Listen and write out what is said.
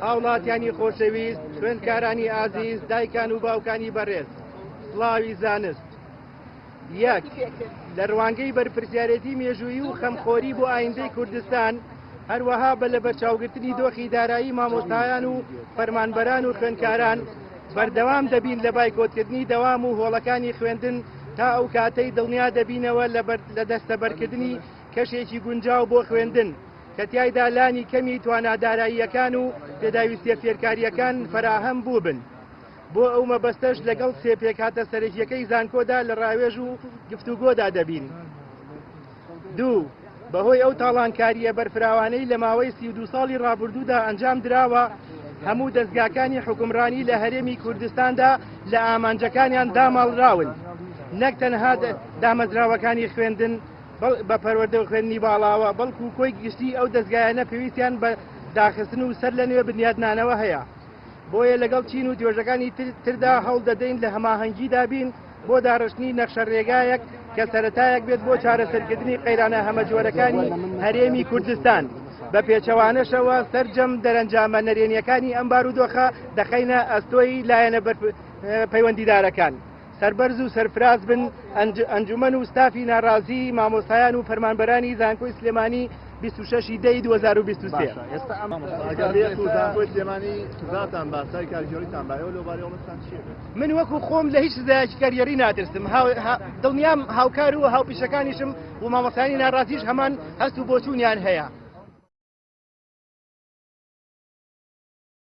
هاوڵاتیانی خۆشەویست، خوێندکارانی ئازیز، دایکان و باوکانی بەڕێز، سڵاوی زانست. یەک، لە ڕوانگەی بەرپرسیارێتی مێژوویی و خەمخۆری بۆ ئایندەی کوردستان، هەروەها بە لەبەرچاوگرتنی دۆخی دارایی مامۆستایان و فەرمانبەران و خوێندکاران، بەردەوام دەبین لە بایکۆتکردنی دەوام و هۆڵەکانی خوێندن تا ئەو کاتەی دڵنیا دەبینەوە لە دەستەبەرکردنی کەشێکی گونجاو بۆ خوێندن کە تیایدا لانی کەمی توانا داراییەکان و پێداویستیە فێرکارییەکان فەراهەم بووبن. بۆ ئەو مەبەستەش لەگەڵ سێ پێکهاتە سەرەکییەکەی زانکۆدا لە ڕاوێژ و گفتوگۆدا دەبین. دوو، بەهۆی ئەو تاڵانکارییە بەرفراوانەی لە ماوەی 32 ساڵی ڕابردوودا ئەنجام دراوە، هەموو دەزگاکانی حوکمڕانی لە هەرێمی کوردستاندا لە ئامانجەکانیان داماڵراون، نەک تەنها دامەزراوەکانی خوێندن بە پەروەردە و خوێندنی باڵاوە، بەڵکو کۆی گشتی ئەو دەزگایانە پێویستیان بە داخستن و سەر لە نوێ بنیادنانەوە هەیە. بۆیە لەگەڵ چین و توێژەکانی تردا هەوڵ دەدەین لە هەماهەنگیدا بین بۆ داڕشتنی نەخشە ڕێگایەک کە سەرەتایەک بێت بۆ چارەسەرکردنی قەیرانە هەمەجۆرەکانی هەرێمی کوردستان. بە پێچەوانەشەوە سەرجەم دەرەنجامە نەرێنیەکانی ئەم بارودۆخە دەخەینە ئەستۆی لایەنە پەیوەندیدارەکان. سەربەرز و سەرفراز بن ئەنجومەن و ستافی ناڕازی مامۆستایان و فەرمانبەرانی زانکۆی سلێمانی 26 ی دەی 2023. ئێستا ئەم ئەگەر بێت و زانکۆی سلێمانی سزاتان با سای کارگێڕیتان با ئێوە لەوبارەیەوە مەبەستتان چییە بێت؟ من وەکو خۆم لە هیچ سزایەکی کارگێڕی ناترسم دڵنیام هاوکار و هاوپیشەکانیشم و مامۆستایانی ناڕازیش هەمان هەست و بۆچوونیان هەیە.